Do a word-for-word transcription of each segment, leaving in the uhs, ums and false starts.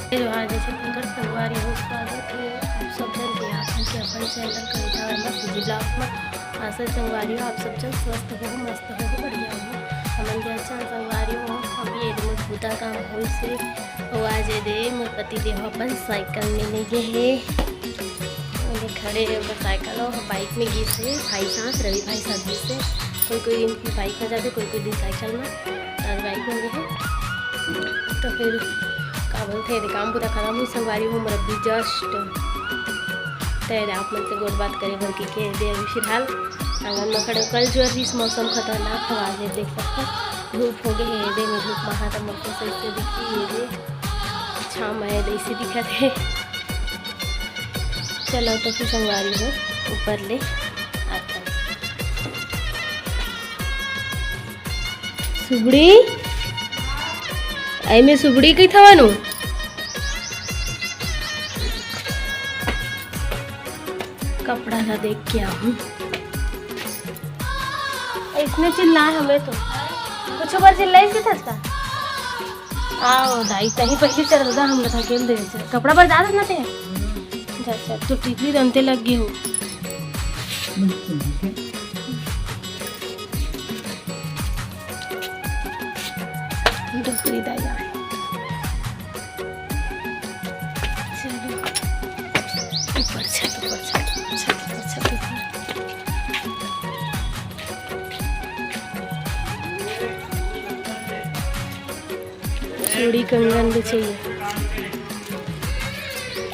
जोहार, जय छत्तीसगढ़। संगवारी हो, स्वागत हे आप सब झन के अपन के अपन चैनल कविता वर्मा CG vlog में। आशा हे संगवारी हो, आप सब झन स्वस्थ हो, मस्त हो, बढ़िया हो। हमन के अच्छा संगवारी हो, अभी एदे मोर बुता काम होइस हे। अउ आज एदे मोर पति देव अपन साइकिल में ले गे हे। ओदे खड़े हे ओकर साइकिल, अउ बाइक में गिस हे भाई साहब, रवि भाई साहब गिस हे। कोई कोई दिन बाइक में जाथे, कोई कोई दिन साइकिल में। आज बाइक में गे हे, तो फिर का बोलथे, एदे काम पूरा खतम होइस संगवारी हो मोर अभी just। तो एदे आप मन से गोठ बात करे बर कहिके एदे अभी फिलहाल आंगन में खड़े। कल जो रहिस मौसम खतरनाक हवा हे, देख सकथो धूप हो गे हे, एदे में धूप महा त मोर को सही से दिखी, एदे छाँव में एदे अइसे दिखत हे। चलो तो फिर संगवारी हो ऊपर ले आथन। सुबड़ी, आई में सुबड़ी कही थवा नु। कपड़ा ला देख के आहूँ। इसने चिल्लाए हमें तो। कुछ ऊपर चिल्लाइस के था इसका? आओ दाई, तही पहली चल दा, हम लोग खेल दे से। कपड़ा बर ज्यादा ना थे। अच्छा, अच्छा, तो टिकली रंते लग गई हो। डोकरी दाई आए। चलो। ऊपर छत, ऊपर छत, ऊपर छत, ऊपर छत, ऊपर। चूड़ी कंगन भी चाहिए।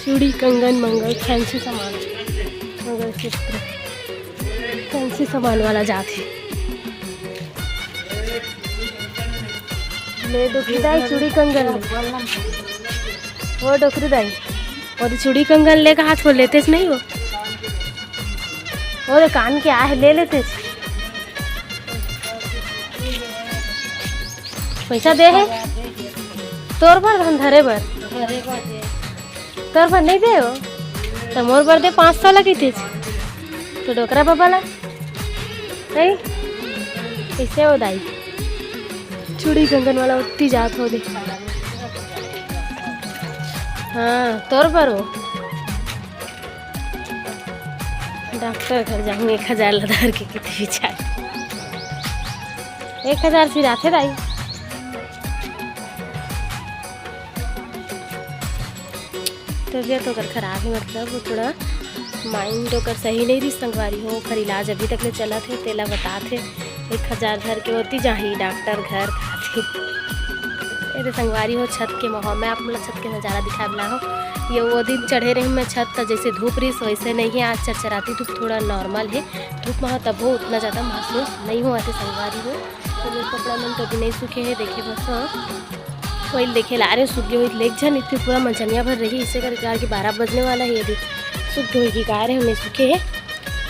चूड़ी कंगन मंगल फैंसी सामान, मंगलसूत्र फैंसी सामान वाला जात हे। ले डोकरी दाई चूड़ी कंगन ले। वो डोकरी दाई, वो तो चूड़ी कंगन लेके हाथ खोल लेते नहीं वो। वो तो कान के आहे ले लेते। पैसा दे हे? तोर बर धन धरे बर। तोर बर नहीं दे हो? तो मोर बर दे पाँच सौ लगी थे। तो डोकरा बाबा ला। नहीं? कैसे हो दाई? चूड़ी कंगन वाला उत्ती जात हो दे। हाँ, तोर बर हो। डॉक्टर घर जाहूँ, एक हजार ला धर के कितने बिचार। एक हजार सिराथे दाई। तबीयत ओकर खराब हे, मतलब वो थोड़ा mind ओकर सही नहीं रहिस संगवारी हो। ओकर इलाज अभी तक ले चलत हे, तेला बतात हे एक हजार धर के ओती जाही डॉक्टर घर खाथे। एदे संगवारी हो छत के माहौल, मैं आप मन ला छत के नजारा दिखाए वाला हो। ये वो दिन चढ़े रही मैं छत, त जैसे धूप रहिस वैसे नहीं है, आज चरचराती धूप थोड़ा normal है। धूप महा तबो उतना ज़्यादा महसूस नहीं हुआ थे संगवारी हो। तो मेरे कपड़ा मन तो अभी नहीं सूखे है, देखे बस। हाँ। कोई देखे ला रहे सूख गए हुई, लेक झन इतनी पूरा मंचनिया भर रही, इसे करके आके बारह बजने वाला है, अभी सूख गए हुई की गा रहे हमें सूखे है।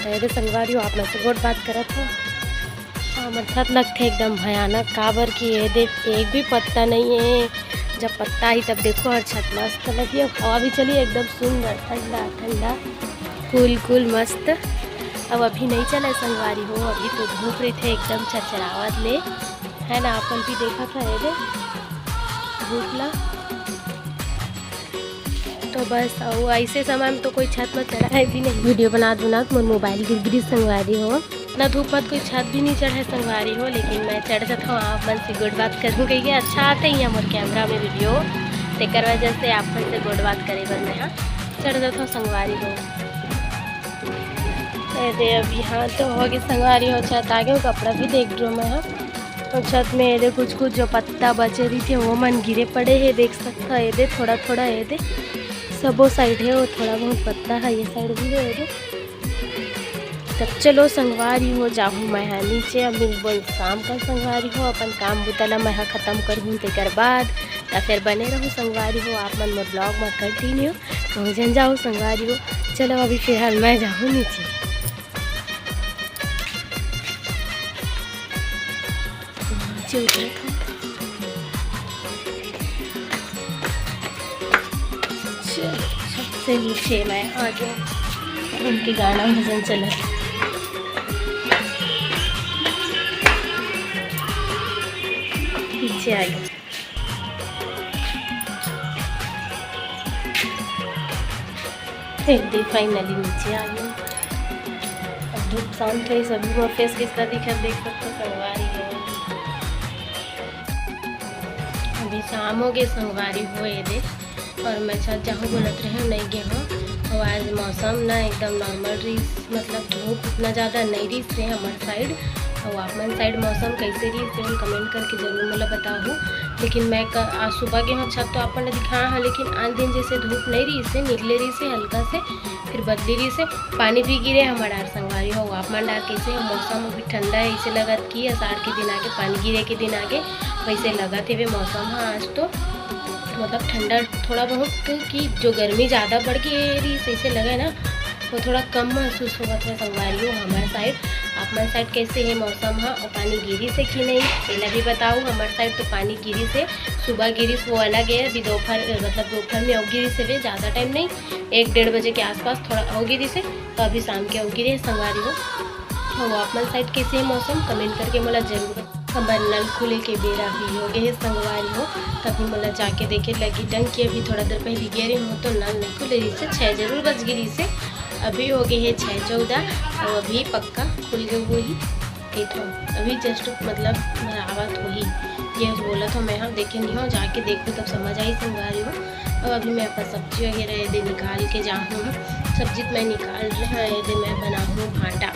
तो ये दे संगवारी हो, आप मन से गोठ बात करत हो। हाँ, हमर छत लगथे एकदम भयानक, काबर कि ये दे एक भी पत्ता नहीं है। जब पत्ता ही तब देखो, हर छत मस्त लगी, अब हवा भी चली एकदम सुंदर, ठंडा ठंडा, cool cool, मस्त। अब अभी नहीं चला संगवारी हो, अभी तो धूप रही थे एकदम चरचरावत ले, है ना, अपन भी देखा था ये दे धूप ला। तो बस, अउ ऐसे समय में तो कोई छत में चढ़ाए भी नहीं। वीडियो बनात बनात मोर मोबाइल गिर गिरी संगवारी हो। ना धूप मत कोई छत भी नहीं चढ़े संगवारी हो, लेकिन मैं चढ़ जाता हूँ, आप मन से गोठ बात करूँ कहिके। अच्छा आते ही है मोर कैमरा में वीडियो, तेकर वजह से आप मन से गोठ बात करे बर मैं हाँ चढ़ जाता हूँ संगवारी हो। अरे अब यहाँ तो हो गए संगवारी हो, छत आ गए, कपड़ा भी देख लो मैं हाँ। और छत में ये दे कुछ कुछ जो पत्ता बचे रही थे वो मन गिरे पड़े है, देख सकता है ये दे थोड़ा थोड़ा ये दे सबो side है, वो थोड़ा बहुत पत्ता है ये side भी है ये दे। तब चलो संगवारी हो, जाहूँ मैं हा नीचे, अब मिलबो शाम का संगवारी हो, अपन काम बुता ला मैं हा खत्म करहूँ तेकर बाद। त फिर बने रहू संगवारी हो, आप मन मोर vlog में continue कहूँ जन जाओ संगवारी हो। चलो अभी फिलहाल मैं जाहूँ नीचे। नीचे उतरत हूँ। चलो, सबसे नीचे मैं आ गया। उनके गाना भजन चलत। नीचे आ गया। ए दे, finally नीचे आ गए। अब धूप शांत होइस, अभी मोर face किस तरह दिखत, देख सकथो संगवारी हो। अभी शाम हो गए संगवारी हो, ए दे, और मैं छत जाहूँ बोलत रहे, नहीं गे हूँ। और आज मौसम ना एकदम normal रहिस, मतलब धूप उतना ज़्यादा नहीं रहिस से हमर side। और आप मन side मौसम कैसे रहिस से comment करके जरूर मोला बताहू। लेकिन मैं क-, आज सुबह गे हूँ छत तो आप मन ला दिखाए हूँ, लेकिन आज दिन जैसे धूप नहीं रहिस से, निकले रहिस से हल्का से, फिर बदली रहिस से, पानी भी गिरे हमर डार संगवारी हो। आप मन डार कैसे हो? मौसम अभी ठंडा है, इसे लगत कि आषाढ़ के दिन आगे, पानी गिरे के दिन आगे, वैसे लगत हेवे मौसम ह आज तो, मतलब ठंडा थोड़ा बहुत, कि जो गर्मी ज़्यादा बढ़ गई रहिस, ऐसे लगे ना, वो थोड़ा कम महसूस होवत है संगवारी हो हमर side। आप मन side कैसे है मौसम ह, और पानी गिरिस है कि नहीं, तेला भी बताओ। हमर side तो पानी गिरिस है, सुबह गिरिस वो अलग है, अभी दोपहर, मतलब दोपहर में अउ गिरिस है, ज़्यादा time नहीं, एक डेढ़ बजे के आसपास थोड़ा अउ गिरिस है, तो अभी शाम के अउ गिरे है संगवारी हो। और आप मन side कैसे है मौसम, comment करके मोला जरूर बताओ। हमर नल खुले के बेरा भी हो गए हे संगवारी हो, तभी मोला जाके देखे लगी टंकी। अभी थोड़ा देर पहले गे रही हूँ तो नल नहीं खुले रहिस से, छः जरूर बज गई रहिस से। अभी हो गए हे छः चौदह, और अभी पक्का खुल गए हुए ही। देखो, अभी just मतलब आवत होही, ये बोलत हो मैं, हम देखे नहीं हो, जाके देखो तब समझ आई संगवारी हो। अब अभी मैं अपन सब्जी वगैरह ये दे निकाल के जाहूँ, सब्जी तो मैं निकाल रहे हूँ, ये दे मैं बनाहूँ भांटा।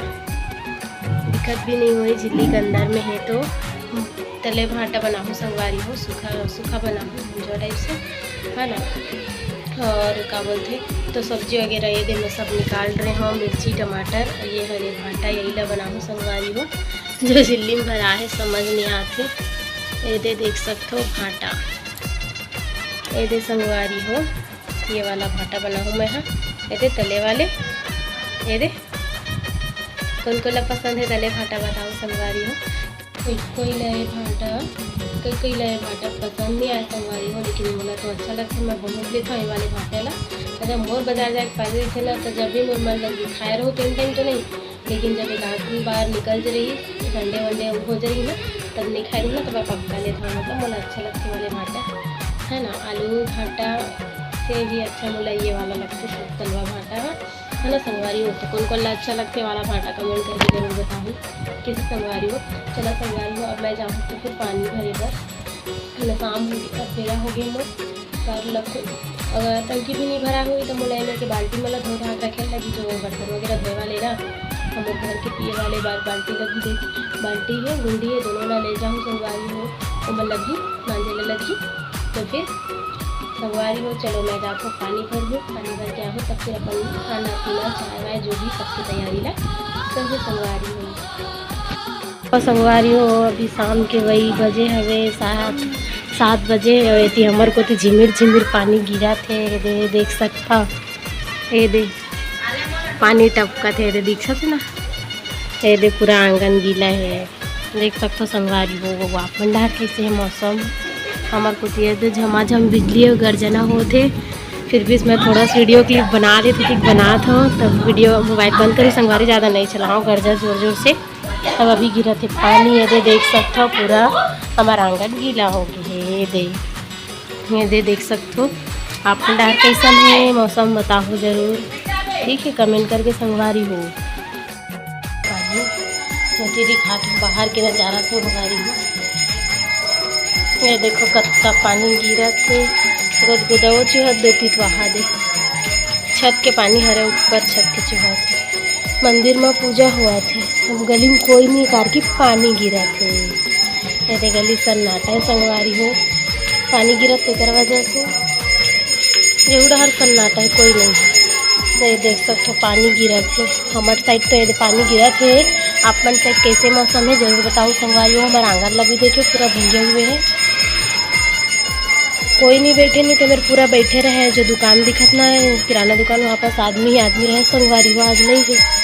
दिक्कत भी नहीं हुई, झिल्ली के अंदर में है तो तले भांटा बनाहूँ संगवारी हो, सूखा सूखा बनाहूँ भुंजा type से, है ना। और का बोलते, तो सब्जी वगैरह ये दे मैं सब निकाल रहे हूँ, मिर्ची, टमाटर, ये हरे भांटा, यही ला बनाहूँ संगवारी हो। जो झिल्ली में भरा है समझ नहीं आते। ये दे देख सकते हो भांटा, ये दे संगवारी हो, ये वाला भांटा बनाहूँ मैं। हाँ, ये दे तले वाले, ये दे कौन कोला पसंद है तले भांटा बताओ संगवारी हो। कोई कोई ला ये भांटा, कोई कोई ला ये भांटा पसंद नहीं आए संगवारी हो, लेकिन मोला तो अच्छा लगता है, मैं बहुत लेता हूँ ये वाले भांटे ला। अगर मोर बाजार जाए के पास थे ना, तो जब भी मोर मन लगी खाए रहो, तीन टाइम तो नहीं, लेकिन जब एक आध बार निकल रही, संडे वंडे हो जाही ना, तब नहीं खाए रही ना, तो मैं पक्का लेता हूँ। मतलब मोला अच्छा लगता है वाले भांटा, है ना। आलू भांटा से भी अच्छा मोला ये वाला लगता है, तलवा भांटा है। है ना संगवारी हो, तो कौन कौन ला अच्छा लगते वाला भांटा comment करके जरूर बताहू। किसी संगवारी हो, चला संगवारी हो, अब मैं जाऊँ तो फिर पानी भरे बर, है ना, शाम हो गई, अब बेरा हो गई मोर, कार लगते। अगर टंकी भी नहीं भरा हुई तो मोला एने के बाल्टी में ला धो धाक रखे लगी, जो बर्तन वगैरह धोए वाले ना, हम लोग घर के पिए वाले बार बाल्टी लगी दे, बाल्टी है, गुंडी है, दोनों ला ले जाऊँ संगवारी हो, तो मैं लगी मांजे ला लगी। तो फिर संगवारी हो, चलो मैं जात हूँ पानी भर दूँ, पानी भर के आहूँ, तब फिर अपन खाना पीना, चाय वाय, जो भी सबकी तैयारी ला करहूँ संगवारी हो। और संगवारी हो, अभी शाम के वही बजे हवे सात, सात बजे। एती हमर कोती झिमिर झिमिर पानी गिरत हे, ये दे देख सकता, ये दे पानी टपकत हे, ये दे दिखत हे ना, ये दे पूरा आंगन गीला हे। देख सकथो संगवारी हो, वो आप मन डाहर कैसे हे मौसम। हमर कोती ये दे झमाझम बिजली अउ गर्जना होत हे, फिर भी मैं थोड़ा सा video clip बना लेथों, ठीक बनात हूँ, तब video mobile बंद करूँ संगवारी, ज़्यादा नहीं चलाओ, गर्जा जोर जोर से। तब अभी गिरत हे पानी, ये दे देख सकथो पूरा हमर आंगन गीला हो गए हे। ये दे, ये दे देख सकथो आप मन डाहर कैसन हे मौसम, बताहू जरूर, ठीक है, comment करके संगवारी हो। पानी। मैं तेरी खाट बाहर के नजारा संगवारी हो। ये देखो कत्ता पानी गिरत हे, गुदगुदा वो चुहत देती तो वहा दे। छत के पानी हरे ऊपर छत के चुहत हे। मंदिर में पूजा होवत हे, अब गली में कोई नहीं कारकी पानी गिरत हे। ये दे गली सन्नाटा है संगवारी हो, पानी गिरत तेकर वजह से। जेहू डहर सन्नाटा है, कोई नहीं है। तो ये देख सकथो पानी गिरत हे, हमर side तो ये पानी गिरत हे। आप मन side कैसे मौसम है जरूर बताओ संगवारी हो। हमर आंगन ला भी देखो पूरा भींगे हुए है, कोई नहीं बैठे नहीं तो मेरे पूरा बैठे रहे। जो दुकान दिखत ना है किराना दुकान, वहाँ पास आदमी ही आदमी रहे संगवारी हो, आज नहीं है।